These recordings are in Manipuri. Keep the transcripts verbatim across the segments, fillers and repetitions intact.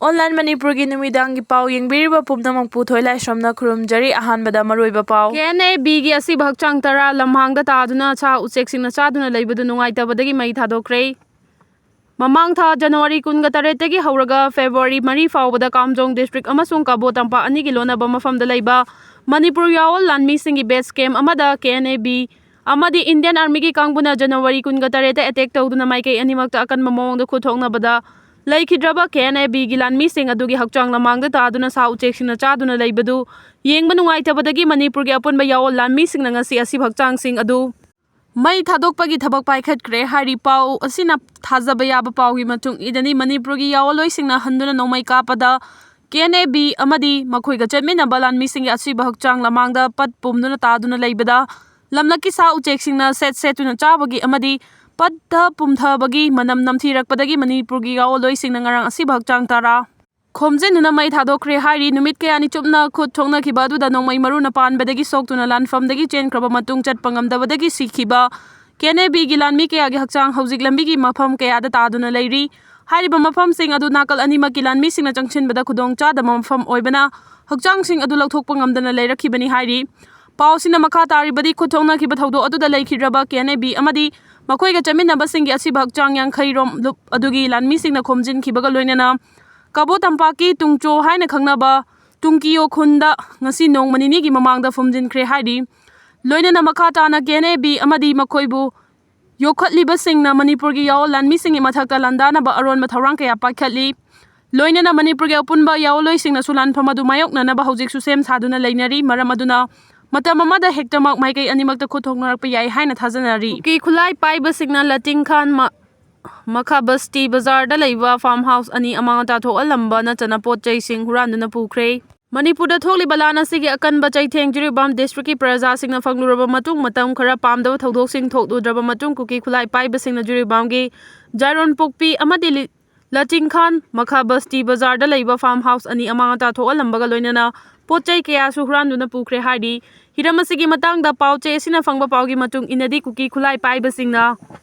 Online ꯃꯅꯤꯄꯨꯔꯒꯤ ꯅꯨꯃꯤꯗꯥꯡꯒꯤ ꯄꯥꯎ ꯌꯦꯡꯕꯤꯔꯤꯕ ꯄꯨꯝꯅꯃꯛꯄꯨ ꯊꯣꯏꯂꯥꯏꯁ꯭ꯔꯝꯅ ꯈꯨꯔꯨꯝꯖꯔꯤ꯫ ꯑꯍꯥꯟꯕꯗ ꯃꯔꯨꯑꯣꯏꯕ ꯄꯥꯎ꯫ ꯀꯦ ꯑꯦꯟ ꯑꯦ ꯕꯤꯒꯤ ꯑꯁꯤꯕ ꯍꯛꯆꯥꯡ ꯇꯔꯥ ꯂꯝꯍꯥꯡꯗ ꯇꯥꯗꯨꯅ ꯁꯥ ꯎꯆꯦꯛꯁꯤꯡꯅ ꯆꯥꯗꯨꯅ ꯂꯩꯕꯗꯨ ꯅꯨꯡꯉꯥꯏꯇꯕꯗꯒꯤ ꯃꯩ ꯊꯥꯗꯣꯛꯈ꯭ꯔꯦ꯫ ꯃꯃꯥꯡ ꯊꯥ ꯖꯅꯋꯥꯔꯤ ꯀꯨꯟꯒ ꯇꯔꯦꯠꯇꯒꯤ ꯍꯧꯔꯒ ꯐꯦꯕ꯭ꯔꯨꯋꯥꯔꯤ ꯃꯔꯤ ꯐꯥꯎꯕꯗ ꯀꯥꯝꯖꯣꯡ ꯗꯤꯁꯇ꯭ꯔꯤꯛ ꯑꯃꯁꯨꯡ ꯀꯕꯣ ꯇꯝꯄꯥꯛ ꯑꯅꯤꯒꯤ ꯂꯣꯟꯅꯕ ꯃꯐꯝꯗ ꯂꯩꯕ ꯃꯅꯤꯄꯨꯔ ꯌꯥꯑꯣꯜ ꯂꯥꯟꯃꯤꯁꯤꯡꯒꯤ ꯕꯦꯁ ꯀꯦꯝꯞ ꯑꯃꯗ ꯀꯦ ꯑꯦꯟ ꯑꯦ ꯕꯤ ꯑꯃꯗꯤ ꯏꯟꯗꯤꯌꯟ ꯑꯥꯔꯃꯤꯒꯤ ꯀꯥꯡꯕꯨꯅ ꯖꯅꯋꯥꯔꯤ ꯀꯨꯟꯒ ꯇꯔꯦꯠꯇ ꯑꯦꯇꯦꯛ ꯇꯧꯗꯨꯅ ꯃꯥꯏꯀꯩ ꯑꯅꯤꯃꯛꯇ ꯑꯀꯟꯕ ꯃꯑꯣꯡꯗ ꯈꯨꯠ ꯊꯣꯛꯅꯕꯗ ꯂꯩꯈꯤꯗ꯭ꯔꯕ ꯀꯦ ꯑꯦꯟ ꯑꯦ ꯕꯤꯒꯤ ꯂꯥꯟꯃꯤꯁꯤꯡ ꯑꯗꯨꯒꯤ ꯍꯛꯆꯥꯡ ꯂꯃꯥꯡꯗ ꯇꯥꯗꯨꯅ ꯁꯥ ꯎꯆꯦꯛꯁꯤꯡꯅ ꯆꯥꯗꯨꯅ ꯂꯩꯕꯗꯨ ꯌꯦꯡꯕ ꯅꯨꯡꯉꯥꯏꯇꯕꯗꯒꯤ ꯃꯅꯤꯄꯨꯔꯒꯤ ꯑꯄꯨꯟꯕ ꯌꯥꯑꯣꯜ ꯂꯥꯟꯃꯤꯁꯤꯡꯅ ꯉꯁꯤ ꯑꯁꯤꯕ ꯍꯛꯆꯥꯡꯁꯤꯡ ꯑꯗꯨ ꯃꯩ ꯊꯥꯗꯣꯛꯄꯒꯤ ꯊꯕꯛ ꯄꯥꯏꯈꯠꯈ꯭ꯔꯦ ꯍꯥꯏꯔꯤ꯫ ꯄꯥꯎ ꯑꯁꯤꯅ ꯊꯥꯖꯕ ꯌꯥꯕ ꯄꯥꯎꯒꯤ ꯃꯇꯨꯡ ꯏꯟꯅꯗꯤ, ꯃꯅꯤꯄꯨꯔꯒꯤ ꯌꯥꯑꯣꯜꯂꯣꯏꯁꯤꯡꯅ ꯍꯟꯗꯨꯅ ꯅꯣꯡꯃꯩ ꯀꯥꯞꯄꯗ ꯀꯦ ꯑꯦꯟ ꯑꯦ ꯕꯤ ꯑꯃꯗꯤ ꯃꯈꯣꯏꯒ ꯆꯠꯃꯤꯟꯅꯕ ꯂꯥꯟꯃꯤꯁꯤꯡꯒꯤ ꯑꯁꯤꯕ ꯍꯛꯆꯥꯡ ꯂꯃꯥꯡꯗ ꯄꯠ ꯄꯨꯝꯗꯨꯅ ꯇꯥꯗꯨꯅ ꯂꯩꯕꯗ ꯂꯝꯂꯛꯀꯤ ꯁꯥ ꯎꯆꯦꯛꯁꯤꯡꯅ ꯁꯦꯠ ꯁꯦꯠꯇꯨꯅ ꯆꯥꯕꯒꯤ ꯑꯃꯗꯤ ꯄꯠꯊ ꯄꯨꯝꯊꯕꯒꯤ ꯃꯅꯝ ꯅꯝꯊꯤꯔꯛꯄꯗꯒꯤ ꯃꯅꯤꯄꯨꯔꯒꯤ ꯌꯥꯑꯣꯜꯂꯣꯏꯁꯤꯡꯅ ꯉꯔꯥꯡ ꯑꯁꯤꯕ ꯍꯛꯆꯥꯡ ꯇꯔꯥ ꯈꯣꯝꯖꯤꯟꯗꯨꯅ ꯃꯩ ꯊꯥꯗꯣꯛꯈ꯭ꯔꯦ ꯍꯥꯏꯔꯤ꯫ ꯅꯨꯃꯤꯠ ꯀꯌꯥꯅꯤ ꯆꯨꯞꯅ ꯈꯨꯠ ꯊꯣꯛꯅꯈꯤꯕ ꯑꯗꯨꯗ ꯅꯣꯡꯃꯩ ꯃꯔꯨꯅ ꯄꯥꯟꯕꯗꯒꯤ ꯁꯣꯛꯇꯨꯅ ꯂꯥꯟꯐꯝꯗꯒꯤ ꯆꯦꯟꯈ꯭ꯔꯕ ꯃꯇꯨꯡ ꯆꯠꯄ ꯉꯝꯗꯕꯗꯒꯤ ꯁꯤꯈꯤꯕ ꯀꯦ ꯑꯦꯟ ꯑꯦ ꯕꯤꯒꯤ ꯂꯥꯟꯃꯤ ꯀꯌꯥꯒꯤ ꯍꯛꯆꯥꯡ ꯍꯧꯖꯤꯛ ꯂꯝꯕꯤꯒꯤ ꯃꯐꯝ ꯀꯌꯥꯗ ꯇꯥꯗꯨꯅ ꯂꯩꯔꯤ꯫ ꯍꯥꯏꯔꯤꯕ ꯃꯐꯝꯁꯤꯡ ꯑꯗꯨ ꯅꯥꯀꯜ ꯑꯅꯤꯃꯛꯀꯤ ꯂꯥꯟꯃꯤꯁꯤꯡꯅ ꯆꯪꯁꯤꯟꯕꯗ ꯈꯨꯗꯣꯡ ꯆꯥꯗꯕ ꯃꯐꯝ ꯑꯣꯏꯕꯅ ꯍꯛꯆꯥꯡꯁꯤꯡ ꯑꯗꯨ ꯂꯧꯊꯣꯛꯄ ꯉꯝꯗꯅ ꯂꯩꯔꯛꯈꯤꯕꯅꯤ ꯍꯥꯏꯔꯤ꯫ ꯄꯥꯎꯁꯤꯅ ꯃꯈꯥ ꯇꯥꯔꯤꯕꯗꯤ, ꯈꯨꯠ ꯊꯣꯛꯅꯈꯤꯕ ꯊꯧꯗꯣꯛ ꯑꯗꯨꯗ ꯂꯩꯈꯤꯗ꯭ꯔꯕ ꯀꯦ ꯑꯦꯟ ꯑꯦ ꯕꯤ ꯑꯃꯗꯤ ꯃꯈꯣꯏꯒ ꯆꯠꯃꯤꯟꯅꯕꯁꯤꯡꯒꯤ ꯑꯁꯤꯕ ꯍꯛꯆꯥꯡ ꯌꯥꯡꯈꯩ ꯔꯣꯝ ꯂꯨꯞ ꯑꯗꯨꯒꯤ ꯂꯥꯟꯃꯤꯁꯤꯡꯅ ꯈꯣꯝꯖꯤꯟꯈꯤꯕꯒ ꯂꯣꯏꯅꯅ ꯀꯕꯣ ꯇꯝꯄꯥꯛꯀꯤ ꯇꯨꯡꯆꯣ ꯍꯥꯏꯅ ꯈꯪꯅꯕ ꯇꯨꯡꯀꯤꯌꯣ ꯈꯨꯟꯗ ꯉꯁꯤ ꯅꯣꯡꯃ ꯅꯤꯅꯤꯒꯤ ꯃꯃꯥꯡꯗ ꯐꯨꯝꯖꯤꯟꯈ꯭ꯔꯦ ꯍꯥꯏꯔꯤ꯫ ꯂꯣꯏꯅꯅ ꯃꯈꯥ ꯇꯥꯅ ꯀꯦ ꯑꯦꯟ ꯑꯦ ꯕꯤ ꯑꯃꯗꯤ ꯃꯈꯣꯏꯕꯨ ꯌꯣꯛꯈꯠꯂꯤꯕꯁꯤꯡꯅ ꯃꯅꯤꯄꯨꯔꯒꯤ ꯌꯥꯑꯣꯜ ꯂꯥꯟꯃꯤꯁꯤꯡꯒꯤ ꯃꯊꯛꯇ ꯂꯥꯟꯗꯥꯅꯕ ꯑꯔꯣꯟꯕ ꯊꯧꯔꯥꯡ ꯀꯌꯥ ꯄꯥꯏꯈꯠꯂꯤ꯫ ꯂꯣꯏꯅꯅ ꯃꯅꯤꯄꯨꯔꯒꯤ ꯑꯄꯨꯟꯕ ꯌꯥꯑꯣꯜꯂꯣꯏꯁꯤꯡꯅꯁꯨ ꯂꯥꯟꯐꯝ ꯑꯗꯨ ꯃꯥꯌꯣꯛꯅꯅꯕ ꯍꯧꯖꯤꯛꯁꯨ ꯁꯦꯝ ꯁꯥꯗꯨꯅ ꯂꯩꯅꯔꯤ꯫ ꯃꯔꯝ ꯑꯗꯨꯅ ꯃꯇꯝ ꯑꯃꯗ ꯍꯦꯛꯇꯃꯛ ꯃꯥꯏꯀꯩ ꯑꯅꯤꯃꯛꯇ ꯈꯨꯠ ꯊꯣꯛꯅꯔꯛꯄ ꯌꯥꯏ ꯍꯥꯏꯅ ꯊꯥꯖꯅꯔꯤ꯫ ꯀꯨꯀꯤ ꯈꯨꯠꯂꯥꯏ ꯄꯥꯏꯕꯁꯤꯡꯅ ꯂꯇꯤꯡ ꯈꯥꯟ ꯃ-, ꯃꯈꯥ ꯕꯁꯇꯤ ꯕꯖꯥꯔꯗ ꯂꯩꯕ ꯐꯥꯔꯝ ꯍꯥꯎꯁ ꯑꯅꯤ ꯑꯃꯥꯡ ꯑꯇꯥ ꯊꯣꯛꯍꯜꯂꯝꯕ ꯅꯠꯇꯅ ꯄꯣꯠ ꯆꯩꯁꯤꯡ ꯍꯨꯔꯥꯟꯗꯨꯅ ꯄꯨꯈ꯭ꯔꯦ꯫ ꯃꯅꯤꯄꯨꯔꯗ ꯊꯣꯛꯂꯤꯕ ꯂꯥꯟ ꯑꯁꯤꯒꯤ ꯑꯀꯟꯕ ꯆꯩꯊꯦꯡ ꯖꯤꯔꯤꯕꯥꯝ ꯗꯤꯁꯇ꯭ꯔꯤꯛꯀꯤ ꯄ꯭ꯔꯖꯥꯁꯤꯡꯅ ꯐꯪꯂꯨꯔꯕ ꯃꯇꯨꯡ, ꯃꯇꯝ ꯈꯔ ꯄꯥꯝꯗꯕ ꯊꯧꯗꯣꯛꯁꯤꯡ ꯊꯣꯛꯂꯨꯗ꯭ꯔꯕ ꯃꯇꯨꯡ, ꯀꯨꯀꯤ ꯈꯨꯠꯂꯥꯏ ꯄꯥꯏꯕꯁꯤꯡꯅ ꯖꯤꯔꯤꯕꯥꯝꯒꯤ ꯖꯥꯏꯔꯣꯟ ꯄꯣꯛꯄꯤ ꯑꯃꯗꯤ ꯂꯤ-, ꯂꯇꯤꯡ ꯈꯥꯟ ꯃꯈꯥ ꯕꯁꯇꯤ ꯕꯖꯥꯔꯗ ꯂꯩꯕ ꯐꯥꯔꯝ ꯍꯥꯎꯁ ꯑꯅꯤ ꯑꯃꯥꯡ ꯑꯇꯥ ꯊꯣꯛꯍꯜꯂꯝꯕꯒ ꯂꯣꯏꯅꯅ ꯄꯣꯠ ꯆꯩ ꯀꯌꯥꯁꯨ ꯍꯨꯔꯥꯟꯗꯨꯅ ꯄꯨꯈ꯭ꯔꯦ ꯍꯥꯏꯔꯤ꯫ ꯍꯤꯔꯝ ꯑꯁꯤꯒꯤ ꯃꯇꯥꯡꯗ ꯄꯥꯎ ꯆꯦ ꯑꯁꯤꯅ ꯐꯪꯕ ꯄꯥꯎꯒꯤ ꯃꯇꯨꯡ ꯏꯟꯅꯗꯤ, ꯀꯨꯀꯤ ꯈꯨꯠꯂꯥꯏ ꯄꯥꯏꯕꯁꯤꯡꯅ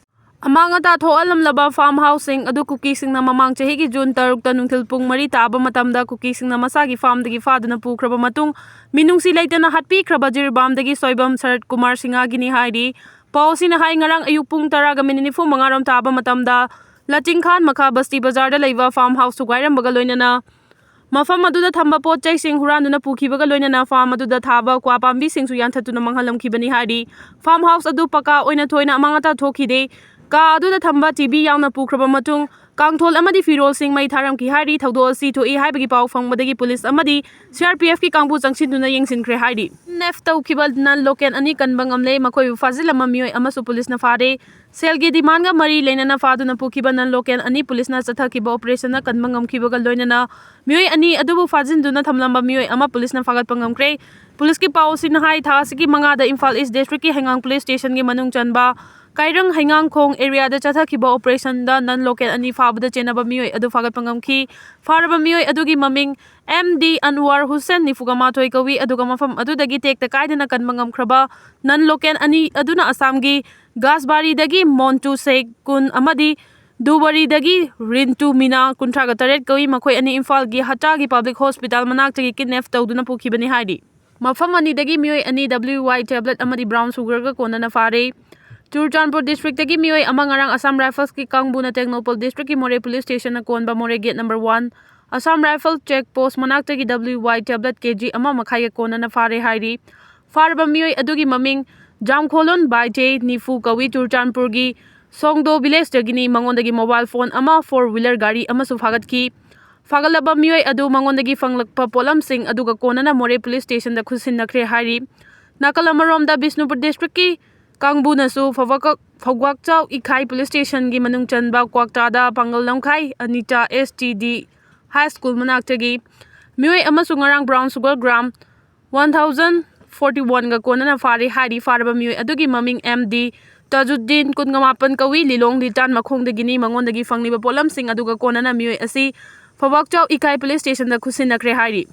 ꯑꯃꯥꯡ ꯑꯇꯥ ꯊꯣꯛꯍꯜꯂꯝꯂꯕ farm houseꯁꯤꯡ ꯑꯗꯨ ꯀꯨꯀꯤꯁꯤꯡꯅ ꯃꯃꯥꯡ ꯆꯍꯤꯒꯤ June ꯇꯔꯨꯛꯇ ꯅꯨꯡꯊꯤꯜ ꯄꯨꯡ ꯃꯔꯤ ꯇꯥꯕ ꯃꯇꯝꯗ ꯀꯨꯀꯤꯁꯤꯡꯅ ꯃꯁꯥꯒꯤ farmꯗꯒꯤ ꯐꯥꯗꯨꯅ ꯄꯨꯈ꯭ꯔꯕ ꯃꯇꯨꯡ, ꯃꯤꯅꯨꯡꯁꯤ ꯂꯩꯇꯅ ꯍꯥꯠꯄꯤꯈ꯭ꯔꯕ ꯖꯤꯔꯤꯕꯥꯝꯗꯒꯤ ꯁꯣꯏꯕꯝ ꯁꯔꯠ ꯀꯨꯃꯥꯔ ꯁꯤꯡꯍꯒꯤꯅꯤ ꯍꯥꯏꯔꯤ꯫ ꯄꯥꯎ ꯑꯁꯤꯅ ꯍꯥꯏ, ꯉꯔꯥꯡ ꯑꯌꯨꯛ ꯄꯨꯡ ꯇꯔꯥꯒ ꯃꯤꯅꯤꯠ ꯅꯤꯐꯨ ꯃꯉꯥꯔꯣꯝ ꯇꯥꯕ ꯃꯇꯝꯗ ꯂꯆꯤꯡꯈꯥꯟ ꯃꯈꯥ ꯕꯁꯇꯤ ꯕꯖꯥꯔꯗ ꯂꯩꯕ farm house ꯊꯨꯒꯥꯏꯔꯝꯕꯒ ꯂꯣꯏꯅꯅ ꯃꯐꯝ ꯑꯗꯨꯗ ꯊꯝꯕ ꯄꯣꯠ ꯆꯩꯁꯤꯡ ꯍꯨꯔꯥꯟꯗꯨꯅ ꯄꯨꯈꯤꯕꯒ ꯂꯣꯏꯅꯅ farm ꯑꯗꯨꯗ ꯊꯥꯕ ꯀ꯭ꯋꯥ ꯄꯥꯝꯕꯤꯁꯤꯡꯁꯨ ꯌꯥꯟꯊꯠꯇꯨꯅ ꯃꯥꯡꯍꯜꯂꯝꯈꯤꯕꯅꯤ ꯍꯥꯏꯔꯤ꯫ Farm house ꯑꯗꯨ ꯄꯀꯥ ꯑꯣꯏꯅ ꯊꯣꯏꯅ ꯑꯃꯥꯡ ꯑꯇꯥ ꯊꯣꯛꯈꯤꯗꯦ꯫ ꯀꯥ ꯑꯗꯨꯗ ꯊꯝꯕ ꯇꯤꯚꯤ ꯌꯥꯎꯅ ꯄꯨꯈ꯭ꯔꯕ ꯃꯇꯨꯡ, ꯀꯥꯡꯊꯣꯜ ꯑꯃꯗꯤ ꯐꯤꯔꯣꯜꯁꯤꯡ ꯃꯩ ꯊꯥꯔꯝꯈꯤ ꯍꯥꯏꯔꯤ꯫ ꯊꯧꯗꯣꯛ ꯑꯁꯤ ꯊꯣꯛꯏ ꯍꯥꯏꯕꯒꯤ ꯄꯥꯎ ꯐꯪꯕꯗꯒꯤ ꯄꯨꯂꯤꯁ ꯑꯃꯗꯤ ꯁꯤ ꯑꯥꯔ ꯄꯤ ꯑꯦꯐꯀꯤ ꯀꯥꯡꯕꯨ ꯆꯪꯁꯤꯟꯗꯨꯅ ꯌꯦꯡꯁꯤꯟꯈ꯭ꯔꯦ ꯍꯥꯏꯔꯤ꯫ ꯀꯤꯗꯅꯦꯞ ꯇꯧꯈꯤꯕ non local ꯑꯅꯤ ꯀꯟꯕ ꯉꯝꯂꯦ꯫ ꯃꯈꯣꯏꯕꯨ ꯐꯥꯖꯤꯜꯂꯝꯕ ꯃꯤꯑꯣꯏ ꯑꯃꯁꯨ ꯄꯨꯂꯤꯁꯅ ꯐꯥꯔꯦ꯫ ꯁꯦꯜꯒꯤ ꯗꯤꯃꯥꯟꯒ ꯃꯔꯤ ꯂꯩꯅꯅ ꯐꯥꯗꯨꯅ ꯄꯨꯈꯤꯕ non local ꯑꯅꯤ ꯄꯨꯂꯤꯁꯅ ꯆꯠꯊꯈꯤꯕ ꯑꯣꯄꯔꯦꯁꯟꯗ ꯀꯟꯕ ꯉꯝꯈꯤꯕꯒ ꯂꯣꯏꯅꯅ ꯃꯤꯑꯣꯏ ꯑꯅꯤ ꯑꯗꯨꯕꯨ ꯐꯥꯖꯤꯟꯗꯨꯅ ꯊꯝꯂꯝꯕ ꯃꯤꯑꯣꯏ ꯑꯃ ꯄꯨꯂꯤꯁꯅ ꯐꯥꯒꯠꯄ ꯉꯝꯈ꯭ꯔꯦ꯫ ꯄꯨꯂꯤꯁꯀꯤ ꯄꯥꯎ ꯑꯁꯤꯅ ꯍꯥꯏ, ꯊꯥ ꯑꯁꯤꯒꯤ ꯃꯉꯥꯗ ꯏꯝꯐꯥꯜ ꯏꯁ ꯗꯤꯁꯇ꯭ꯔꯤꯛꯀꯤ ꯍꯩꯉꯥꯡ ꯄꯨꯂꯤꯁ ꯁ꯭ꯇꯦꯁꯟꯒꯤ ꯃꯅꯨꯡ ꯆꯟꯕ ꯀꯥꯏꯔꯪ ꯍꯩꯉꯥꯡꯈꯣꯡ ꯑꯦꯔꯤꯌꯥꯗ ꯆꯠꯊꯈꯤꯕ ꯑꯣꯄꯔꯦꯁꯟꯗ non local ꯑꯅꯤ ꯐꯥꯕꯗ ꯆꯦꯟꯅꯕ ꯃꯤꯑꯣꯏ ꯑꯗꯨ ꯐꯥꯒꯠꯄ ꯉꯝꯈꯤ꯫ ꯐꯥꯔꯕ ꯃꯤꯑꯣꯏ ꯑꯗꯨꯒꯤ ꯃꯃꯤꯡ ꯑꯦꯝ ꯗꯤ ꯑꯟꯋꯥꯔ ꯍꯨꯁꯦꯟ, ꯅꯤꯐꯨꯒ ꯃꯥꯊꯣꯏ ꯀꯧꯏ, ꯑꯗꯨꯒ ꯃꯐꯝ ꯑꯗꯨꯗꯒꯤ ꯇꯦꯛꯇ ꯀꯥꯏꯗꯅ ꯀꯟꯕ ꯉꯝꯈ꯭ꯔꯕ non local ꯑꯅꯤ ꯑꯗꯨꯅ ꯑꯁꯥꯝꯒꯤ ꯒꯥꯁꯕꯥꯔꯤꯗꯒꯤ ꯃꯣꯟꯇꯨ ꯁꯦꯈ, ꯀꯨꯟ, ꯑꯃꯗꯤ ꯗꯨꯕꯔꯤꯗꯒꯤ ꯔꯤꯟꯇꯨ ꯃꯤꯅꯥ, ꯀꯨꯟꯊ꯭ꯔꯥꯒ ꯇꯔꯦꯠ ꯀꯧꯏ꯫ ꯃꯈꯣꯏ ꯑꯅꯤ ꯏꯝꯐꯥꯜꯒꯤ ꯍꯇꯥꯒꯤ ꯄꯕ꯭ꯂꯤꯛ ꯍꯣꯁꯄꯤꯇꯥꯜ ꯃꯅꯥꯛꯇꯒꯤ ꯀꯤꯗꯅꯦꯞ ꯇꯧꯗꯨꯅ ꯄꯨꯈꯤꯕꯅꯤ ꯍꯥꯏꯔꯤ꯫ ꯃꯐꯝ ꯑꯅꯤꯗꯒꯤ ꯃꯤꯑꯣꯏ ꯑꯅꯤ ꯗꯕ꯭ꯂꯤꯌꯨ ꯋꯥꯏ ꯇꯦꯕ꯭ꯂꯦꯠ ꯑꯃꯗꯤ ꯕ꯭ꯔꯥꯎꯟ ꯁꯨꯒꯔꯒ ꯀꯣꯟꯅꯅ ꯐꯥꯔꯦ꯫ ꯆꯨꯔꯆꯥꯟꯄꯨꯔ ꯗꯤꯁꯇ꯭ꯔꯤꯛꯇꯒꯤ ꯃꯤꯑꯣꯏ ꯑꯃ ꯉꯔꯥꯡ ꯑꯁꯥꯝ ꯔꯥꯏꯐꯜꯁꯀꯤ ꯀꯥꯡꯕꯨꯅ ꯇꯦꯡꯅꯧꯄꯜ ꯗꯤꯁꯇ꯭ꯔꯤꯛꯀꯤ ꯃꯣꯔꯦ ꯄꯨꯂꯤꯁ ꯁ꯭ꯇꯦꯁꯟꯅ ꯀꯣꯟꯕ Moreh gate number one Assam rifle check post ꯃꯅꯥꯛꯇꯒꯤ W Y tablet K G ꯑꯃ ꯃꯈꯥꯏꯒ ꯀꯣꯟꯅꯅ ꯐꯥꯔꯦ ꯍꯥꯏꯔꯤ꯫ ꯐꯥꯔꯕ ꯃꯤꯑꯣꯏ ꯑꯗꯨꯒꯤ ꯃꯃꯤꯡ ꯖꯥꯝꯈꯣꯂꯣꯟ ꯕꯥꯏꯖꯦ, ꯅꯤꯐꯨ ꯀꯧꯏ, ꯆꯨꯔꯆꯥꯟꯄꯨꯔꯒꯤ ꯁꯣꯡꯗꯣ ꯚꯤꯂꯦꯖꯇꯒꯤꯅꯤ꯫ ꯃꯉꯣꯟꯗꯒꯤ ꯃꯣꯕꯥꯏꯜ ꯐꯣꯟ ꯑꯃ, ꯐꯣꯔ ꯋꯤꯂꯔ ꯒꯥꯔꯤ ꯑꯃꯁꯨ ꯐꯥꯒꯠꯈꯤ꯫ ꯐꯥꯒꯠꯂꯕ ꯃꯤꯑꯣꯏ ꯑꯗꯨ ꯃꯉꯣꯟꯗꯒꯤ ꯐꯪꯂꯛꯄ ꯄꯣꯠꯂꯝꯁꯤꯡ ꯑꯗꯨꯒ ꯀꯣꯟꯅꯅ ꯃꯣꯔꯦ ꯄꯨꯂꯤꯁ ꯁ꯭ꯇꯦꯁꯟꯗ ꯈꯨꯠꯁꯤꯟꯅꯈ꯭ꯔꯦ ꯍꯥꯏꯔꯤ꯫ ꯅꯥꯀꯜ ꯑꯃꯔꯣꯝꯗ, ꯕꯤꯁꯅꯨꯄꯨꯔ ꯗꯤꯁꯇ꯭ꯔꯤꯛꯀꯤ ꯀꯥꯡꯕꯨꯅꯁꯨ ꯐꯧꯕꯥꯛ-, ꯐꯧꯕꯥꯛꯆꯥꯎ ꯏꯈꯥꯏ ꯄꯨꯂꯤꯁ ꯁ꯭ꯇꯦꯁꯟꯒꯤ ꯃꯅꯨꯡ ꯆꯟꯕ ꯀ꯭ꯋꯥꯛꯇꯥꯗ ꯄꯥꯡꯒꯜ ꯂꯝꯈꯥꯏ ꯑꯅꯤꯇꯥ ꯑꯦꯁ ꯇꯤ ꯗꯤ ꯍꯥꯏ ꯁ꯭ꯀꯨꯜ ꯃꯅꯥꯛꯇꯒꯤ ꯃꯤꯑꯣꯏ ꯑꯃꯁꯨ ꯉꯔꯥꯡ brown sugar gram one thousand forty ꯋꯥꯟꯒ ꯀꯣꯟꯅꯅ ꯐꯥꯔꯦ ꯍꯥꯏꯔꯤ꯫ ꯐꯥꯔꯕ ꯃꯤꯑꯣꯏ ꯑꯗꯨꯒꯤ ꯃꯃꯤꯡ ꯑꯦꯝ ꯗꯤ ꯇꯥꯖꯨꯗꯤꯟ, ꯀꯨꯟꯒ ꯃꯥꯄꯟ ꯀꯧꯏ, ꯂꯤꯂꯣꯡ ꯂꯤꯇꯥꯟ ꯃꯈꯣꯡꯗꯒꯤꯅꯤ꯫ ꯃꯉꯣꯟꯗꯒꯤ ꯐꯪꯂꯤꯕ ꯄꯣꯠꯂꯝꯁꯤꯡ ꯑꯗꯨꯒ ꯀꯣꯟꯅꯅ ꯃꯤꯑꯣꯏ ꯑꯁꯤ ꯐꯧꯕꯥꯛꯆꯥꯎ ꯏꯀꯥꯏ ꯄꯨꯂꯤꯁ ꯁ꯭ꯇꯦꯁꯟꯗ ꯈꯨꯠꯁꯤꯟꯅꯈ꯭ꯔꯦ ꯍꯥꯏꯔꯤ꯫